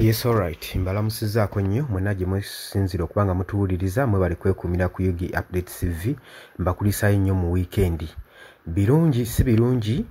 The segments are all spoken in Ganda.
Yes, alright. Mbalamusizzaako nnyo mwenna gye musinziira okuba nga mutuwuliriza. Mwebale kwekuumira ku UG Update TV. Mbakulisaayo nnyo mu wiikendi. Birungi si birungi,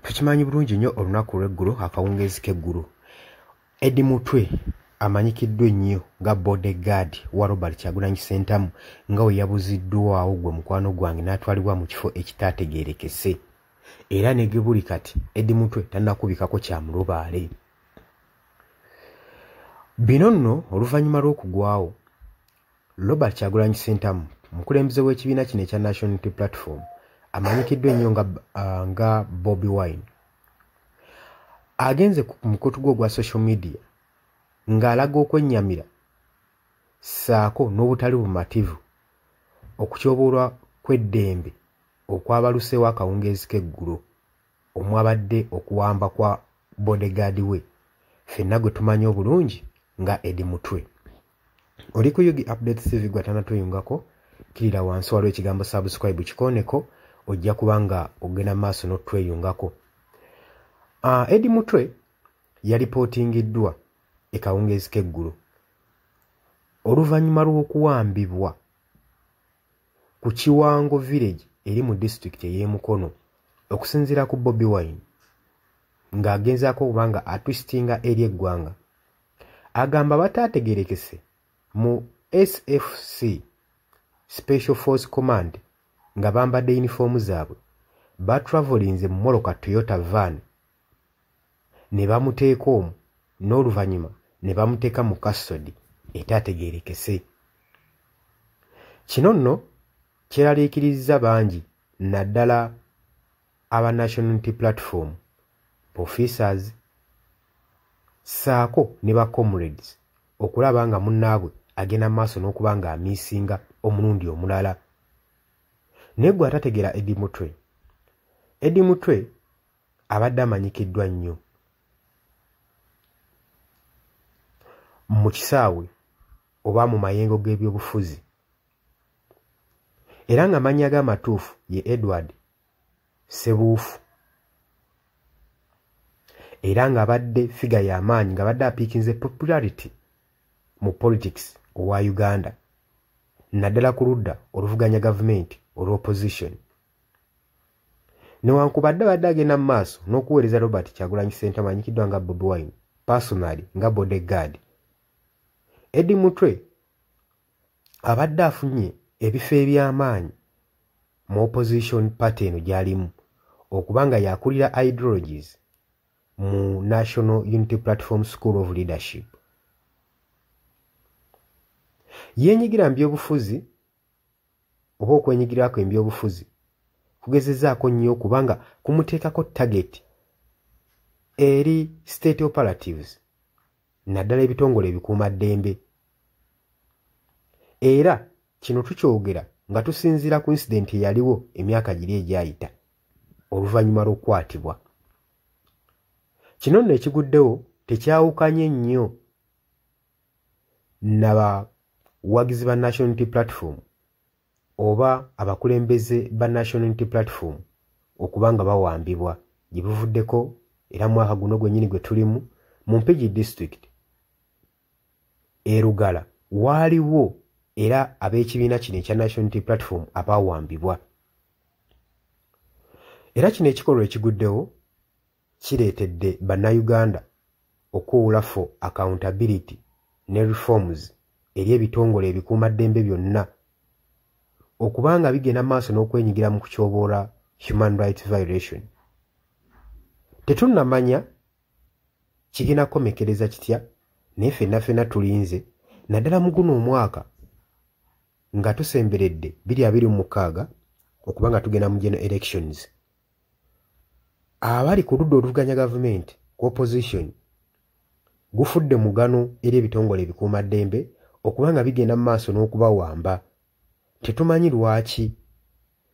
tukimanyi bulungi nnyo olunaku olw'eggulo, akawungeezi k'eggulo, Eddie Mutwe amanyikiddwa ennyo nga bodyguard wa Robert Kyagulanyi Ssentamu nga we yabuziddwawo gwe mukwano gwange n'atwalibwa mu kifo ekitaategeerekese, era ne gye buli kati Eddie Mutwe tannakubikako kya mulubaale. Bino nno oluvannyuma lw'okugwawo Robert Kyagulanyi Ssentamu, omukulembeze w'ekibiina kino ekya National Unity Platform amanyikiddwa ennyo nga Bobi Wine, agenze ku mukutu gwe ogwa social media ng'alaga okwennyamira ssaako n'obutali bumativu okutyoboolwa kw'eddembe okwabaluseewo akawungeezi k'eggulo omwabadde okuwamba kwa bodyguard we ffenna gwe tumanyi obulungi nga Eddie Mutwe. Oli ku UG Update TV, gwe atannatweyungako, kkirira wansi waliwo ekigambo subscribe, kikooneko, ojja kuba nga ogenda maaso n'otweyungako. Eddie Mutwe yalipootingiddwa ekawungeezi k'eggulo oluvannyuma lw'okuwambibwa ku Kiwango Village eri mu disitulikiti ey'e Mukono. Okusinziira ku Bobi Wine, ng'agezaako okuba nga atwistinga eri eggwanga, agamba bataategeerekese mu SFC, Special Force Command, nga bambadde yunifoomu zaabwe, batravelinze mu mmotoka Toyota van ne bamuteeka omwo, n'oluvannyuma ne bamuteeka mu custody etaategeerekese. Kino nno kyeraliikirizza bangi, naddala aba National Unity Platform officers ssaako ne ba comrades, okulaba nga munnaabwe agenda mu maaso n'okuba nga amissinga omulundi omulala. Naye gwe atategeera Eddie Mutwe, Eddie Mutwe abadde amanyikiddwa nnyo mu kisaawe oba mu mayengo g'ebyobufuzi, era ng'amannya ge amatuufu ye Edward Ssebuufu, era ng'abadde figure y'amaanyi, ng'abadde apiikinze popularity mu politics owa Uganda, naddala ku ludda oluvuganya gavumenti olw'opposition. Newankubadde abadde agenda mu maaso n'okuweereza Robert Kyagulanyi Ssentamu amanyikiddwa nga Bobi Wine personally nga bodyguard, Eddie Mutwe abadde afunye ebifo eby'amaanyi mu opposition party eno gy'alimu, okuba nga yakulira ideologies mu National Unity Platform School of Leadership. Yeenyigira mu byobufuzi oba okwenyigirako ebyobufuzi kugezezzaako nnyo kubanga kumuteekako target eri state operatives, naddala ebitongole ebikuumaddembe. Era kino tukyogera nga tusinziira ku incident eyaliwo emyaka giri egyayita oluvannyuma lw'okukwatibwa. Kino nno ekiguddewo tekyawukanye nnyo na bawagizi ba National Unity Platform oba abakulembeze ba National Unity Platform okuba nga bawambibwa gye buvuddeko, era mu mwaka guno gwennyini gwe tulimu, mu Mpigi District e Lugala waaliwo era ab'ekibiina kino ekya National Unity Platform abaawambibwa. Era kino ekikolwa ekiguddewo kireetedde Bannayuganda okuwula for accountability ne reforms eri ebitongole ebikuumaddembe byonna okuba nga bigenda maaso n'okwenyigira mu kutyoboola human rights violation. Tetunnamanya kigenda kukomekkereza kitya, naye ffenna ffenna tulinze, naddala mu guno omwaka nga tusemberedde 2026 okuba nga tugenda mu general elections. Abali ku ludda oluvuganya gavumenti, ku opposition, gufudde mugano eri ebitongole ebikuumaddembe okuba nga bigenda mu maaso n'okubawamba. Tetumanyi lwaki,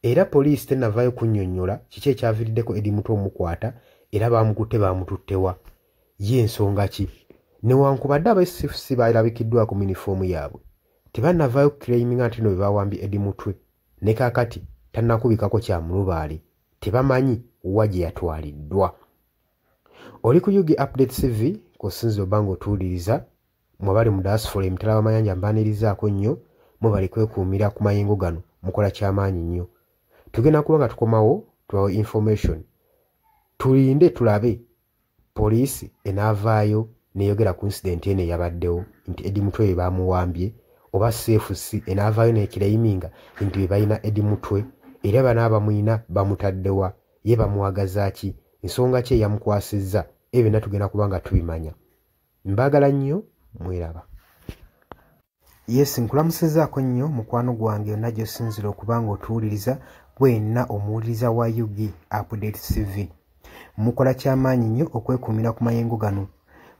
era poliisi tennavaayo kunnyonnyola kiki ekyaviiriddeko Eddie Mutwe omukwata, era baamukutte baamututte wa, ye ensonga ki. Newankubadde aba SFC balabikiddwako mu yunifoomu yaabwe, tebannavaayo kuclaiminga nti no be bawambye Eddie Mutwe. Ne kaakati tannakubikako kya mulubaale, tebamanyi wa gye yatwaliddwa. Oli ku UG Update TV. Kw'osinziira obba ng'otuwuliriza, mmwe abali mu diaspora emitala w'amayanja mbaanirizaako nnyo, mwebale kwekuumira ku mayengo gano, mukola kyamaanyi nnyo. Tugenda kuba nga tukomawo tubawe information. Tulinde tulabe poliisi enaavaayo n'eyogera ku incident eno eyabaddewo nti Eddie Mutwe be baamuwambye, oba CFC enaavaayo n'eclaiminga nti be balina Eddie Mutwe, era banaaba bamuyina bamutaddewa, ye bamuwagaza ki, nsonga ki eyamukwasizza, ebyo byonna tugenda kuba nga tubimanya. Mbaagala nnyo, mweraba. Yes, nkulamusizzaako nnyo mukwano gwange yonna gy'osinziira okuba ng'otuwuliriza, gwenna omuwuliriza wa UG Update TV. Mukola kyamaanyi nnyo okwekuumira ku mayengo gano.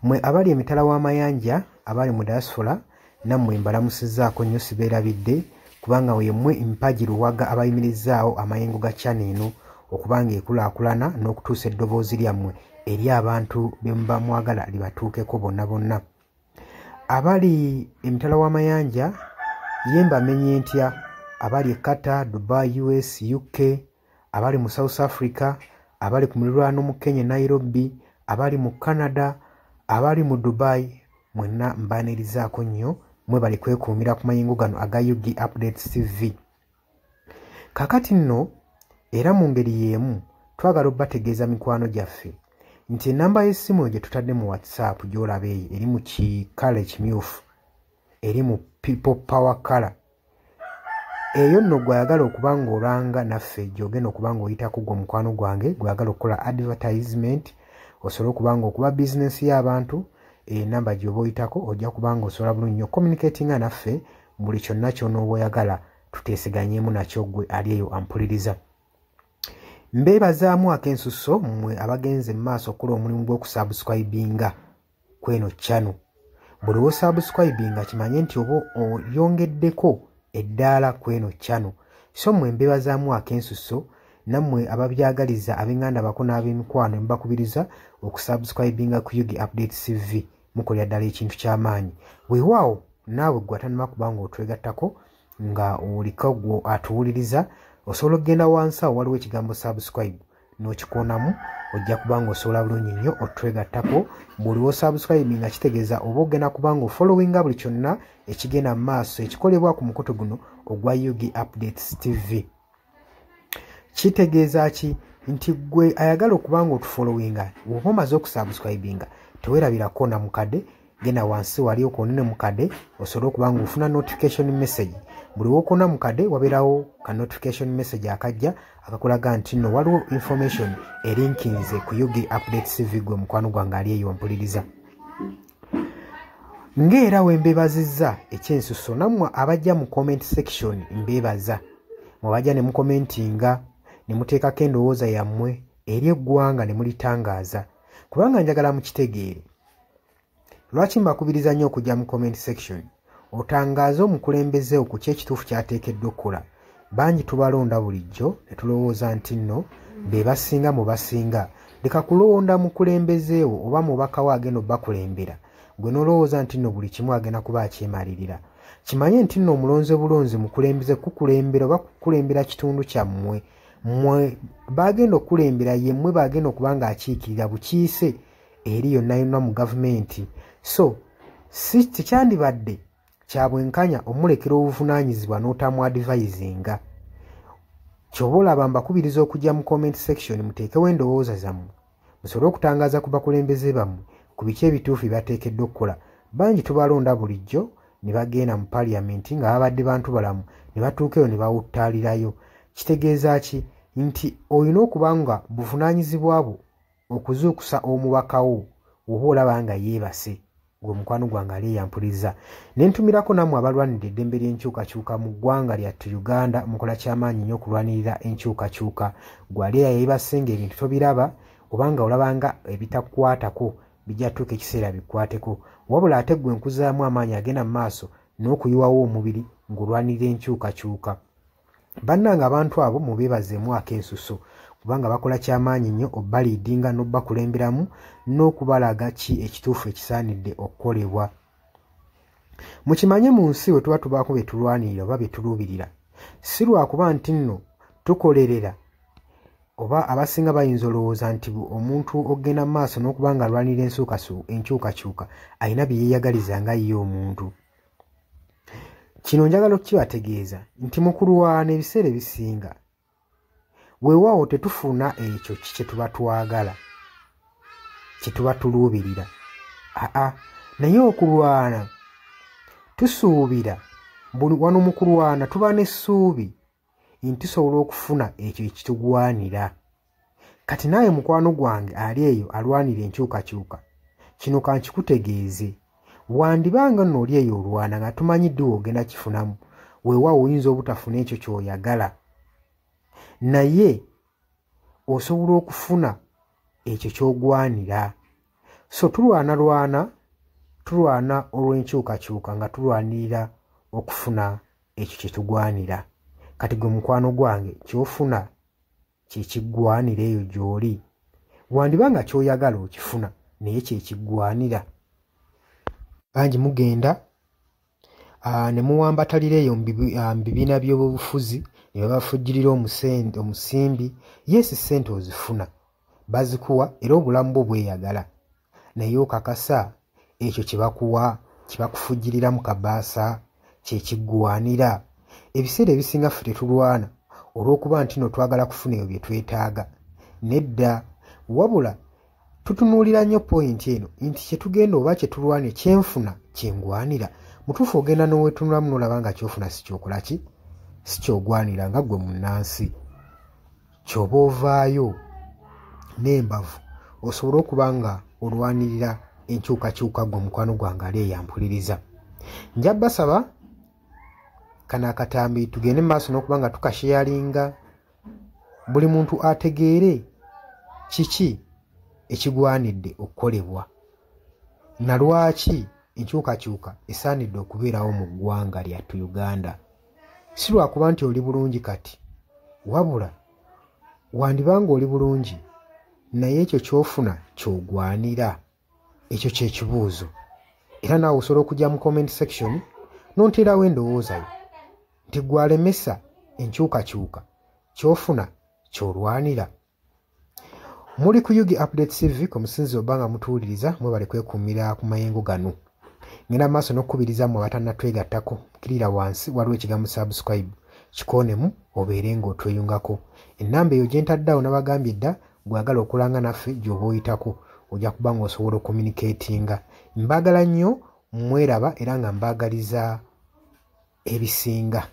Mmwe abali emitala w'amayanja, abali mu diaspora, nammwe mbalamusizzaako nnyo, sibeerabidde, kubanga yemmwe mpagi luwaga abayimirizaawo amayengo ga channel eno okuba ng'ekulaakulana n'okutuusa eddoboozi lyammwe eri abantu be muba mwagala libatuukeko bonna bonna. Abali emitala w'amayanja ye mbamenye ntya, abali e Qatar, Dubai, US, UK, abali mu South Africa, abali ku muliraano mu Kenya Nairobi, abali mu Canada, abali mu Dubai, mwenna mbaanirizaako nnyo, mwebale kwekuumira ku mayengo gano aga UG Updates TV. Kaakati nno era mu ngeri y'emu twagala obbategeeza mikwano gyaffe nti ennamba y'essimu gye tutadde mu WhatsApp gy'olaba eyo eri mu kikala ekimyufu, eri mu people power color. Eyo nno gw'ayagala okuba ng'olanga naffe gy'ogenda okuba ng'oyitako gwe mukwano gwange gw'ayagala okukola advertisement osobole okuba ng'okuba bizinensi y'abantu, ennamba gy'oba oyitako ojja kuba ng'osobola bulungi nnyo communicatinga naffe buli kyonna ky'onooba oyagala tuteeseganyeemu nakyo ggwe ali eyo ampuliriza. Mbeebazaamu ak'ensusso mmwe abagenze mu maaso okukola omulimu gw'okusubscribinga kw'eno channel. Buli w'osubscribinga kimanye nti oba oyongeddeko eddaala kw'eno channel. So mmwe mbeebazaamu ak'ensusso, nammwe ababyagaliza ab'eŋŋanda bako n'ab'emikwano mbakubiriza okusubscribinga ku UG Updates TV, mukolera ddala ekintu ky'amaanyi. Weewaawo naawe ggwe atannaba kuba ng'otwegattako nga oliko ggwe atuwuliriza, osobola okugenda wansi awo waliwo ekigambo subscribe n'okikoonamu, ojja kuba ng'osobola bulungi nnyo otwegattako. Buli w'osubscribinga kitegeeza oba ogenda kuba ng'ofollowinga buli kyonna ekigenda mu maaso ekikolebwa ku mukutu guno ogwa UG Updates TV. Kitegeeza ki? Nti ggwe ayagala okuba ng'otufollowinga, bw'oba omaze okusubscribinga teweerabira kkoona mukadde, genda wansi wali okoonene mukadde osobole okuba ng'ofuna notification message. Buli w'okoona mukadde wabeerawo ka notification message akajja akakulaga nti nno waliwo information erinkinze ku UG Updates TV gwe mukwano gwange ali eyo mpuliriza. Ng'era we mbeebazizza ekyensusso, nammwe abajja mu comment section mbeebaza. Mwebajja ne mukomentinga ne muteekako endowooza yammwe eri eggwanga ne mulitangaaza, kubanga njagala mukitegeere. Lwaki mbakubiriza nnyo okujja mu comment section otangaaze omukulembeze ku ki ekituufu ky'ateekeddwa okukola? Bangi tubalonda bulijjo ne tulowooza nti nno be basinga mu basinga. Leka kulonda mukulembeze wo oba mubaka wo agenda obbakulembera, gwe n'olowooza nti nno buli kimu agenda kuba akyemalirira. Kimanye nti nno omulonze bulonzi mukulembeze kukulembera oba kukulembera kitundu kyammwe. Mmwe bagenda okukulembera, ye mmwe bagenda okuba ng'akiikirira bukiise eri yonna yonna mu gavumenti. So si tekyandibadde kya bwenkanya omulekera obuvunaanyizibwa n'otamuadvisinga. Ky'oba olaba mbakubiriza okujja mu comment section muteekewo endowooza zammwe musobole okutangaaza ku bakulembeze bammwe ku biki ebituufu bye bateekeddwa okukola. Bangi tubalonda bulijjo ne bagenda mu parliament nga babadde bantu balamu ne batuuka eyo ne bawuttaalirayo. Kitegeeza ki? Nti olina okuba nga buvunaanyizibwa bwo okuzuukusa omubaka wo oba olaba nga yeebase, gwe mukwano gwange ali eyampuliriza. Ne ntumirako nammwe abalwanirira eddembe ly'enkyukakyuka mu ggwanga lyattu Uganda, mukola kyamaanyi nnyo okulwanirira enkyukakyuka. Gwe ali eyeebase ng'ebintu tobiraba oba nga olaba nga ebitakukwatako bijja tuuka ekiseera bikwateko. Wabula ate ggwe nkuzaamu amaanyi agenda mu maaso n'okuyiwawo omubiri ng'olwanirira enkyukakyuka. Bannange abantu abo mubeebazeemu ak'ensusso, kubanga bakola kyamaanyi nnyo obbaliidinga n'obbakulemberamu n'okubalaga ki ekituufu ekisaanidde okukolebwa. Mukimanye mu nsi we tuba tubaako bye tulwanirira oba bye tuluubirira, si lwakuba nti nno tukolerera Oba abasinga bayinza olowooza nti omuntu ogenda mu maaso n'okuba nga alwanirira enkyukakyuka alina bye yeeyagaliza nga ye omuntu. Kino njagala okukibategeeza nti mu kulwana ebiseera ebisinga weewaawo tetufuna ekyo kye tuba twagala, kye tuba tuluubirira. Aa, naye okulwana tusuubira, wano mu kulwana tuba n'essuubi nti tusobola okufuna ekyo ekitugwanira. Kati naawe mukwano gwange ali eyo alwanira enkyukakyuka, kino kankikutegeeze, wandibanga nno oli eyo olwana nga tumanyi ddi w'ogenda kifunamu, weewaawo oyinza obutafuna ekyo ky'oyagala, naye osobola okufuna ekyo ky'ogwanira. So tulwanalwana, tulwana olw'enkyukakyuka nga tulwanirira okufuna ekyo kye tugwanira. Kati gwe mukwano gwange ky'ofuna kye kiggwanira eyo gy'oli. Wandiba nga ky'oyagala okifuna, naye kye kiggwanira. Bangi mugenda ne muwambatalira eyo mu bibiina by'obufuzi ne babafujjirira omusimbi. Yes, ssente ozifuna, bazikuwa era obulamu bwo bweyagala, naye okakasa ekyo kye bakuwa, kye bakufujjirira mu kabaasa kye kiggwanira. Ebiseera ebisinga ffe tetulwana olw'okuba nti nno twagala kufuna ebyo bye twetaaga. Nedda, wabula tutunuulira nnyo poyinti eno nti kye tugenda oba kye tulwana kyenfuna kyengwanira. Mutuufu ogenda n'oweetunulamu n'olaba nga ky'ofuna si ky'okola ki, si ky'ogwanira nga ggwe munnansi. Ky'oba ovaayo n'embavu osobole okuba nga olwanirira enkyukakyuka ggwe mukwano gwange ali eyo ampuliriza. Nja basaba kano akatambi tugende mu maaso n'okuba nga tukasheyalinga, buli muntu ategeere kiki ekigwanidde okukolebwa na lwaki enkyukakyuka esaanidde okubeerawo mu ggwanga lyattu Uganda. Si lwakuba nti oli bulungi kati, wabula wandibanga oli bulungi naye ekyo ky'ofuna ky'ogwanira. Ekyo kye kibuuzo. Era naawe osobola okujja mu comment section n'onteerawo endowooza yo nti ggwe alemesa enkyukakyuka ky'ofuna ky'olwanira. Muli ku UG Update TV ku musinzi oba nga mutuwuliriza, mwebale kwekuumira ku mayengo gano. Ngenda maaso n'okukubiriza mmwe abatannatwegattako, kkirira wansi waliwo ekigambo subscribe, kikoonemu obeere ng'otweyungako. Ennamba eyo gye ntadde awo nabagambye dda, gw'ayagala okulanga naffe gy'oba oyitako ojja kuba ng'osobola okucommunicatinga. Mbaagala nnyo, mweraba era nga mbaagaliza ebisinga.